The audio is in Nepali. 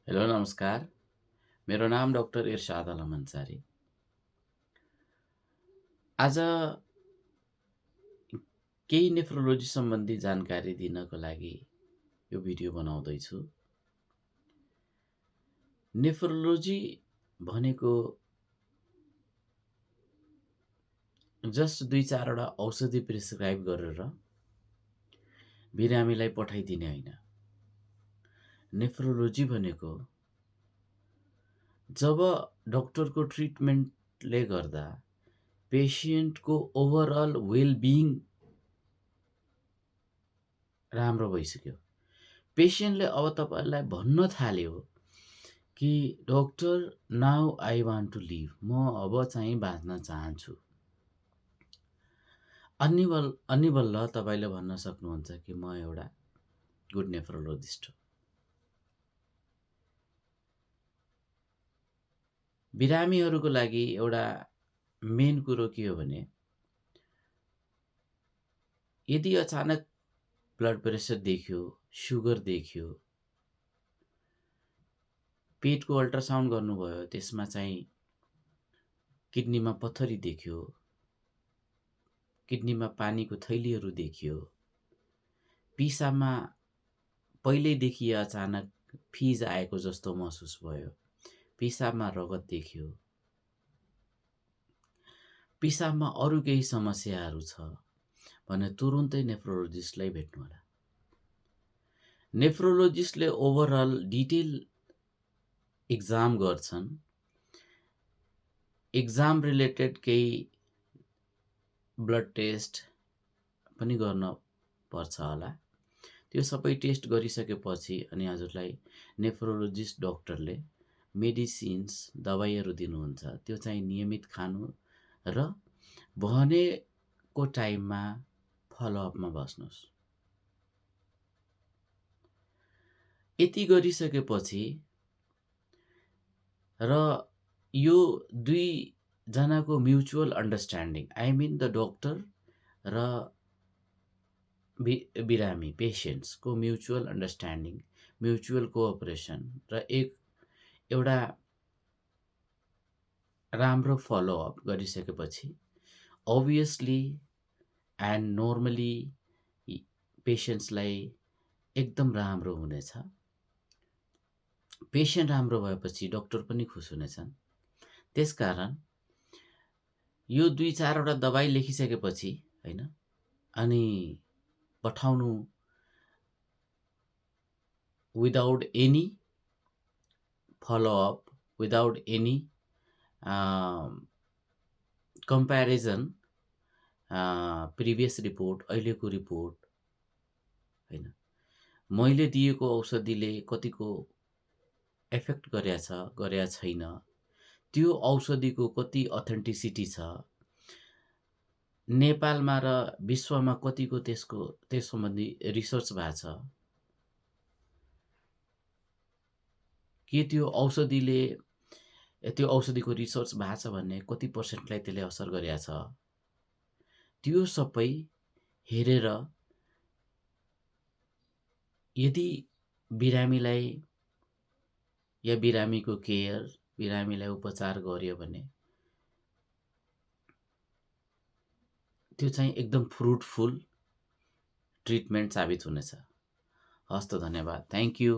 हेलो नमस्कार। मेरो नाम डाक्टर इर्शाद आलम अन्सारी। आज केही नेफ्रोलोजी सम्बन्धी जानकारी दिनको लागि यो भिडियो बनाउँदैछु। नेफ्रोलोजी भनेको जस्ट 2-4 वटा औषधि प्रिस्क्राइब गरेर बिरामीलाई पठाइदिने होइन। नेफ्रोलोजी भनेको जब डाक्टरको ट्रिटमेन्टले गर्दा पेशेन्टको ओभरअल वेलबिङ राम्रो भइसक्यो। पेशेन्टले अब तपाईलाई भन्न थाल्यो कि doctor now I want to live, म अब चाहिँ बाँच्न चाहन्छु। अनि बल्ल तपाईले भन्न सक्नुहुन्छ कि म एउटा गुड नेफ्रोलोजिस्ट हो। बिरामीहरूको लागि एउटा मेन कुरो के हो भने यदि अचानक ब्लड प्रेसर देखियो, सुगर देखियो, पेटको अल्ट्रासाउन्ड गर्नुभयो, त्यसमा चाहिँ किडनीमा पत्थरी देखियो, किडनीमा पानीको थैलीहरू देखियो, पिसाबमा पहिल्यैदेखि अचानक फिज आएको जस्तो महसुस भयो, पिसाबमा रगत देखियो, पिसाबमा अरू केही समस्याहरू छ भने तुरुन्तै नेफ्रोलोजिस्टलाई भेट्नुहोला। नेफ्रोलोजिस्टले ओभरअल डिटेल एक्जाम गर्छन्। एक्जाम रिलेटेड केही ब्लड टेस्ट पनि गर्न पर्छ होला। त्यो सबै टेस्ट गरिसकेपछि अनि हजुरलाई नेफ्रोलोजिस्ट डाक्टरले मेडिसिन्स दबाईहरू दिनुहुन्छ। त्यो चाहिँ नियमित खानु र भनेको टाइममा फलोअपमा बस्नुहोस्। यति गरिसकेपछि र यो दुई जनाको mutual understanding, I mean the doctor र बिरामी पेशेन्ट्सको म्युचुअल अन्डरस्ट्यान्डिङ, म्युचुअल कोअपरेसन र एउटा राम्रो फलोअप गरिसकेपछि अभियसली एन्ड नर्मली पेशेन्ट्सलाई एकदम राम्रो हुनेछ। पेशेन्ट राम्रो भएपछि डाक्टर पनि खुस हुनेछन्। त्यसकारण यो 2-4 वटा दबाई लेखिसकेपछि हैन, अनि पठाउनु without any follow-up, without any comparison, previous report, अहिलेको रिपोर्ट हैन, मैले दिएको औषधिले कतिको एफेक्ट गरेका छैन, त्यो औषधिको कति अथेन्टिसिटी छ, नेपालमा र विश्वमा कतिको त्यस सम्बन्धी रिसर्च भएको छ, के त्यो औषधिको रिसर्च भएको छ भन्ने कति पर्सेन्टलाई त्यसले असर गरेको छ, त्यो सबै हेरेर यदि बिरामीलाई या बिरामीको केयर, बिरामीलाई उपचार गर्यो भने त्यो चाहिँ एकदम फ्रुटफुल ट्रिटमेन्ट साबित हुनेछ। हस्त, धन्यवाद। Thank you.